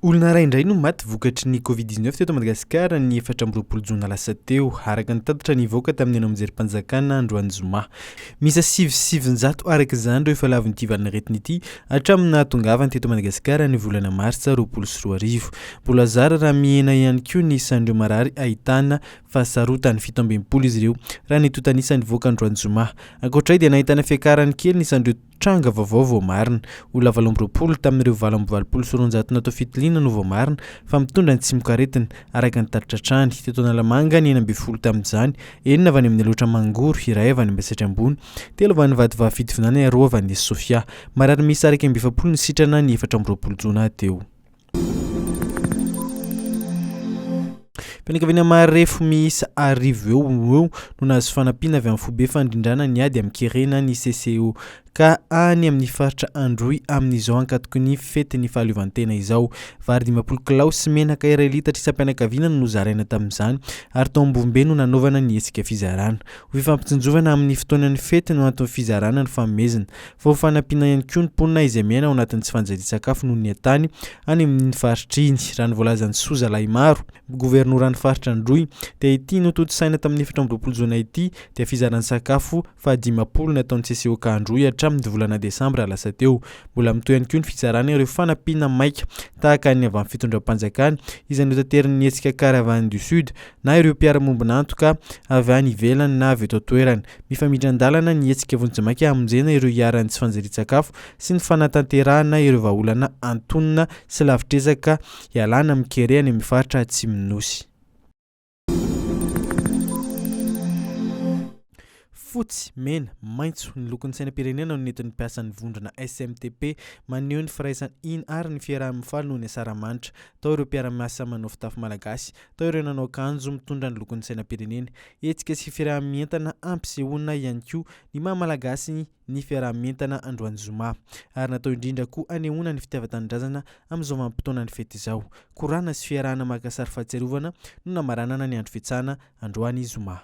Olona iray indray no maty vokatry ny Covid 19 teto Madagasikara ny 24 jona lasa teo, araka ny tatitra nivoaka tamin'ny haino aman-jerim-panjakana androany zoma. Miisa 909 araka izany ireo efa lavon'ity valanaretina ity hatramin'ny nahatongavany teto Madagasikara ny volana martsa 2020. Mbola zara raha mihena ihany koa ny isan'ireo marary ahitana fahasarotany, 67 izy ireo raha ny antontan'isa nivoaka androany zoma. Ankoatra izay dia nahitana fiakarany kely ny isan'ireo Tranga vaovao voamarina. Olona 28 tamin'ireo 288 natao fitiliana no voamarina fa mitondra ny tsimokaretina, araka ny tatitra hatrany. Teto Analamanga ny 16 tamin'izany, enina avy any amin'ny Alaotra Mangoro, iray avy any Ambasatra Ambony, telo avy any Vatovavy Fitovinany ary roa avy any Sofia. Marary miisa 41 no sitrana ny 24 jona teo. Fianakaviana marefo miisa arivo eo ho eo no nahazo fanampiana avy amin'ny foibe fandrindrana ny ady amin'ny kere na ny CCO ka any amin'ny faritra Androy amin'izao ankatoky ny fetin'ny fahaleovantena izao. Vary 50 kilao sy menaka iray litatra isam-pianakaviana no nozaraina tamin'izany ary tao Ambovombe no nanaovana ny hetsika fizarana. Ho fifampitsinjovana amin'ny fotoanan'ny fety no anton'ny fizarana ny fanomezana. Fa ho fanampiana ihany koa ny mponina izay miaina ao anatin'ny tsy fanjarian-tsakafo noho ny haintany any amin'iny faritra iny. Raha ny voalazan'i Soza Lahimaro, governoran'ny faritra Androy, dia ity notontosaina tamin'ny 24 jona ity dia fizaran-tsakafo fahadimampolo nataon'ny CCOK Androy hatramin'ny volana desambra lasa teo. Mbola mitohy ihany koa ny fizarana ireo fanampiana maika tahaka ny avy amin'ny fitondram-panjakana izay notaterin'ny hetsika Caravane du Sud na ireo mpiara-mombon'antoka avy any ivelany na avy eto an-toerana. Mifamindran-dalana ny hetsika vonjimaika hamonjena ireo iharan'ny tsy fanjarian-tsakafo sy ny fanatanterahana ireo vahaolana antonona sy lavitr'ezaka hialana amin'ny kere any amin'ny faritra Atsimon'ny Nosy. Fotsy, mena, maitso, ny lokon'ny sainam-pirenena no nentin'ny mpiasan'ny vondrona SMTP maneho ny firaisan hina ary ny fiaraha-mifaly noho ny asaramanitra. Tao ireo mpiara-miasa manao fitafy malagasy, tao ireo nanao akanjo mitondra ny lokon'ny sainam-pirenena. Hetsika sy fiaraha-mientana hampisehoana ihany koa ny maha malagasy ny fiaraha-mientana androany zoma. Ary natao indrindra koa hanehoana ny fitiavan-tanindrazana amin'izao vanim-potoanan'ny fety izao. Korana sy fiarahana maka sary fahatsiarovana no namaranana ny andro fitsana androany zoma.